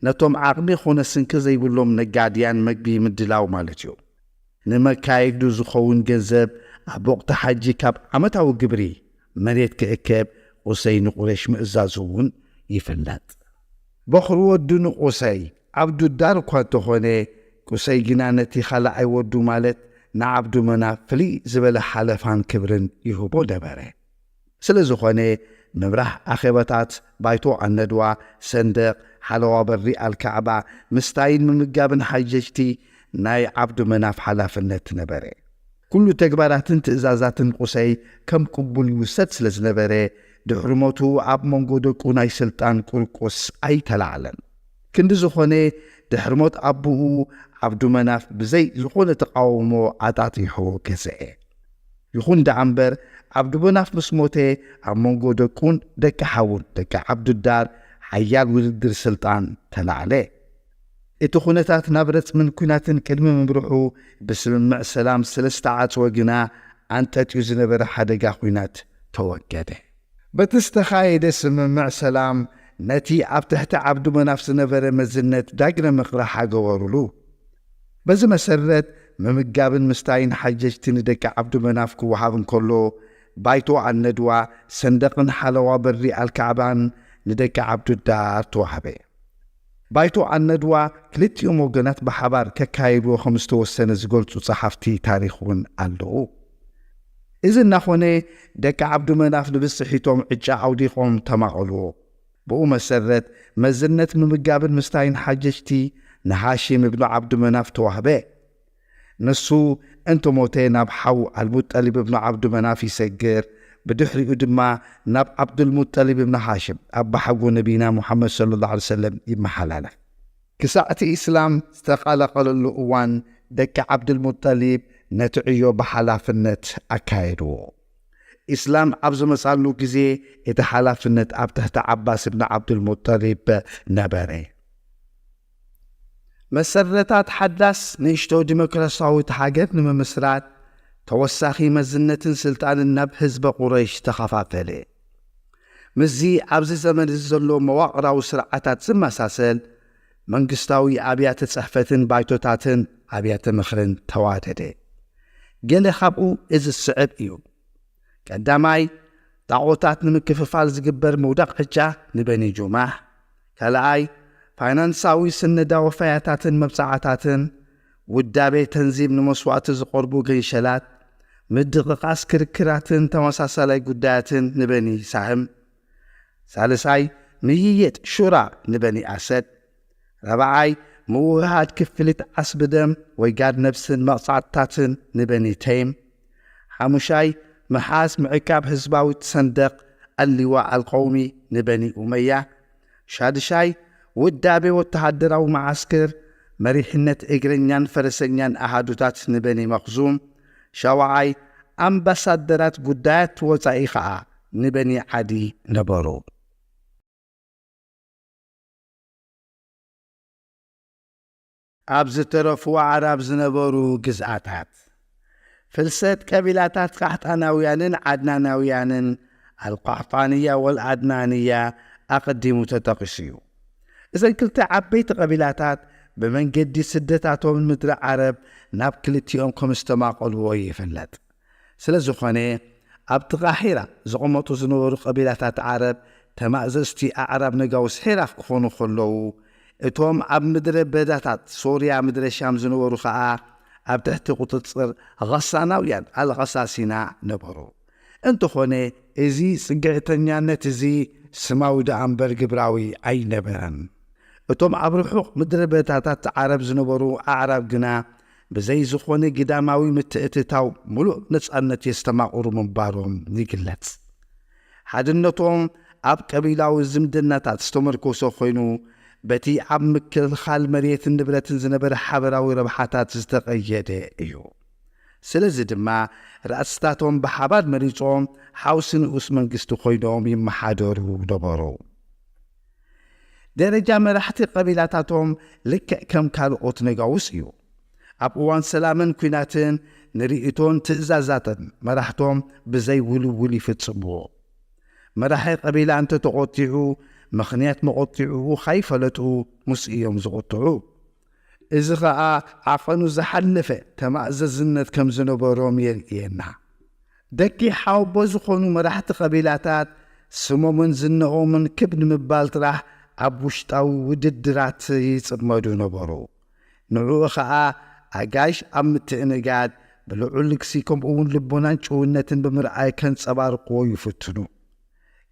ነቶም ዓቕሚ ኮነ ስንቂ ዘይብሎም ነጋድያን መግቢ ምድላው ማለት እዩ። ንመካይዱ ዝኸውን ገንዘብ ኣብ ወቕቲ ሓጂ ካብ ዓመታዊ ግብሪ መሬት ክእከብ ቁሰይ ንቁረሽ ምእዛዙ እውን ይፍለጥ። በኹሪ ወዱ ንቁሰይ ዓብዱዳር እኳ እንተኾነ፣ ቁሰይ ግና ነቲ ካልኣይ ወዱ ማለት ንዓብዱ መናፍ ፍልይ ዝበለ ሓለፋን ክብርን ይህቦ ነበረ። ስለ ዝኾነ፣ ምምራሕ ኣኼባታት ባይቶ ኣነድዋ፣ ሰንደቕ፣ ሓለዋ በሪ ኣልካዕባ፣ ምስታይን ምምጋብን ሓጀጅቲ ናይ ዓብዱ መናፍ ሓላፍነት ነበረ። ኩሉ ተግባራትን ትእዛዛትን ቁሰይ ከም ቅቡል ይውሰድ ስለ ዝነበረ፣ ድሕሪ ሞቱ ኣብ መንጎ ደቁ ናይ ስልጣን ቁርቁስ ኣይተላዕለን። ክንዲ ዝኾነ፣ ድሕሪ ሞት ኣቦኡ ዓብዱ መናፍ ብዘይ ዝኾነ ተቓውሞ ኣጣጢሑ ገዝአ። ይኹን ደኣ እምበር፣ ዓብዱ መናፍ ምስ ሞተ፣ ኣብ መንጎ ደቁን ደቂ ሓዉን ደቂ ዓብዱዳር ሓያል ውድድር ስልጣን ተላዕለ። እቲ ኩነታት ናብ ረጽምን ኲናትን ቅድሚ ምምርሑ፣ ብስምምዕ ሰላም ስለ ዝተዓጽወ ግና፣ ኣንጠጥዩ ዝነበረ ሓደጋ ኲናት ተወገደ። በቲ ዝተኻየደ ስምምዕ ሰላም፣ ነቲ ኣብ ትሕቲ ዓብዱ መናፍ ዝነበረ መዝነት ዳግመ ምቕራሕ ኣገበሩሉ። በዚ መሰረት፣ ምምጋብን ምስታይን ሓጀጅቲ ንደቂ ዓብዱ መናፍ ክወሃብ እንከሎ፣ ባይቶ ኣነድዋ፣ ሰንደቕን ሓለዋ በሪ ኣልካዕባን ንደቂ ዓብዱዳር ተዋህበ። ባይቶ ኣነድዋ ክልቲኦም ወገናት ብሓባር ከካይድዎ ከም ዝተወሰነ ዝገልጹ ጸሓፍቲ ታሪኽ እውን ኣለዉ። እዚ እናኾነ፣ ደቂ ዓብዱ መናፍ ንብጽሒቶም ዕጫ ኣውዲቖም ተማቐልዎ። ብኡ መሰረት፣ መዝነት ምምጋብን ምስታይን ሓጀጅቲ ንሃሺም እብኑ ዓብዱ መናፍ ተዋህበ። ንሱ እንተሞተ፣ ናብ ሓው ኣልሙጠሊብ እብኑ ዓብዱ መናፍ ይሰግር። ብድሕሪኡ ድማ ናብ ዓብዱልሙጠሊብ እብኑ ሃሽም፣ ኣባሓጎ ነቢና ሙሓመድ ሰለላሁ ዐለይሂ ወሰለም፣ ይመሓላለፍ። ክሳዕ እቲ ኢስላም ዝተቐላቐለሉ እዋን፣ ደቂ ዓብዱልሙጠሊብ ነቲ ዕዮ ብሓላፍነት ኣካየድዎ። ኢስላም ኣብ ዝመጻሉ ግዜ፣ እቲ ሓላፍነት ኣብ ትሕቲ ዓባስ እብኑ ዓብዱልሙጠሊብ ነበረ። መሰረታት ሓዳስ ንእሽቶ ዲሞክራሲያዊት ሃገር ንምምስራት፣ ተወሳኺ መዝነትን ስልጣንን ናብ ህዝበ ቁረይሽ ተኸፋፈለ። ምስዚ ኣብዚ ዘመን እዚ ዘሎ መዋቕራዊ ስርዓታት ዝመሳሰል፣ መንግስታዊ ኣብያተ ጽሕፈትን ባይቶታትን ኣብያተ ምኽርን ተዋደደ። ገለ ካብኡ እዚ ዝስዕብ እዩ። ቀዳማይ፣ ጣዖታት ንምክፍፋል ዝግበር ምውዳቕ ዕጫ ንበኒ ጁማሕ። ካልኣይ፣ ፋይናንሳዊ ስነዳዊ ፈያታትን መብጻዓታትን፣ ውዳቤ ተንዚም ንመስዋእቲ ዝቐርቡ ገንሸላት፣ ምድቕቓስ ክርክራትን ተመሳሳላይ ጉዳያትን ንበኒ ሳህም። ሳልሳይ፣ ምይይጥ ሹራ ንበኒ ኣሰድ። ራብዓይ፣ ምውህሃድ ክፍሊት ዓስቢ ደም ወይ ጋድ ነብስን መቕጻዕትታትን ንበኒ ተይም። ሓሙሻይ፣ ምሓዝ ምዕቃብ ህዝባዊት ሰንደቕ ኣሊዋ ኣልቀውሚ ንበኒ ኡመያ። ሻድሻይ፣ ውዳቤ ወተሃደራዊ መዓስክር መሪሕነት እግረኛን ፈረሰኛን ኣሃዱታት ንበኒ መኽዙም። ሻውዓይ፣ ኣምባሳደራት ጉዳያት ወጻኢ ኸኣ ንበኒ ዓዲ ነበሩ። ኣብ ዝተረፉ ኣዕራብ ዝነበሩ ግዝኣታት፣ ፍልሰት ቀቢላታት ቃሕጣናውያንን ዓድናናውያንን፣ ኣልቃሕጣንያ ወልዓድናንያ፣ ኣቐዲሙ ተጠቒሱ እዩ። እዘን ክልተ ዓበይቲ ቀቢላታት ብመንገዲ ስደታቶም ምድሪ ዓረብ ናብ ክልቲኦም ከም ዝተማቐልዎ ይፍለጥ። ስለ ዝኾነ፣ ኣብቲ ቃሒራ ዝቕመጡ ዝነበሩ ቀቢላታት ዓረብ፣ ተማእዘዝቲ ኣዕራብ ነጋውስ ሒራፍ ክኾኑ ከለዉ፣ እቶም ኣብ ምድረ በዳታት ሶርያ፣ ምድረ ሻም ዝነበሩ ኸኣ ኣብ ትሕቲ ቁጽጽር ቐሳናውያን ኣልቐሳሲና ነበሩ። እንተኾነ፣ እዚ ጽግዕተኛነት እዚ ስማዊ ደኣ እምበር ግብራዊ ኣይነበረን። እቶም ኣብ ርሑቕ ምድረ በዳታት ዓረብ ዝነበሩ ኣዕራብ ግና፣ ብዘይ ዝኾነ ግዳማዊ ምትእትታው ምሉእ ነጻነት የስተማቕሩ ምንባሮም ይግለጽ። ሓድነቶም ኣብ ቀቢላዊ ዝምድናታት ዝተመርኮሰ ኮይኑ፣ በቲ ኣብ ምክልኻል መሬትን ንብረትን ዝነበረ ሓበራዊ ረብሓታት ዝተቐየደ እዩ። ስለዚ ድማ፣ ራእስታቶም ብሓባር መሪጾም ሓውሲ ንኡስ መንግስቲ ኮይኖም ይመሓደሩ ነበሩ። ደረጃ መራሕቲ ቀቢላታቶም ልክዕ ከም ካልኦት ነጋውስ እዩ። ኣብ እዋን ሰላምን ኲናትን ንርእይቶን ትእዛዛትን መራሕቶም ብዘይ ውልውል ይፍጽምዎ። መራሒ ቀቢላ እንተ ተቖጢዑ፣ ምኽንያት መቖጢዕኡ ካይፈለጡ ምስ እዮም ዝቑጥዑ። እዚ ኸኣ ዓቐኑ ዝሓለፈ ተማእዘዝነት ከም ዝነበሮም የርእየና። ደቂ ሓወቦ ዝኾኑ መራሕቲ ቀቢላታት ስሞምን ዝነኦምን ክብ ንምባል ጥራሕ ኣብ ውሽጣዊ ውድድራት ይጽመዱ ነበሩ። ንዕኡ ኸኣ ኣጋይሽ ኣብ ምትእንጋድ ብልዑል ልግሲ ከምኡ እውን ልቦናን ጭውነትን ብምርኣይ ከንጸባርቕዎ ይፍትኑ።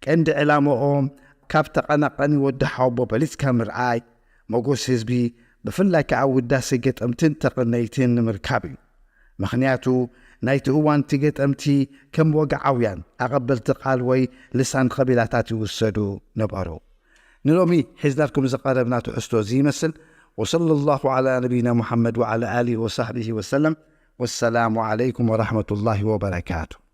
ቀንዲ ዕላምኦም ካብ ተቐናቐኒ ወዲ ሓወቦ በሊጽካ ምርኣይ፣ መጎስ ህዝቢ፣ ብፍላይ ከኣ ውዳሴ ገጠምትን ተቐነይትን ንምርካብ እዩ። ምኽንያቱ ናይቲ እዋን እቲ ገጠምቲ ከም ወግዓውያን ኣቐበልቲ ቃል ወይ ልሳን ቀቢላታት ይውሰዱ ነበሩ። ንሎሚ ሒዝናልኩም ዝቐረብና ትሕዝቶ እዚ ይመስል። وصلى الله على نبينا محمد وعلى آله وصحبه وسلم. والسلام عليكم ورحمة الله وبركاته.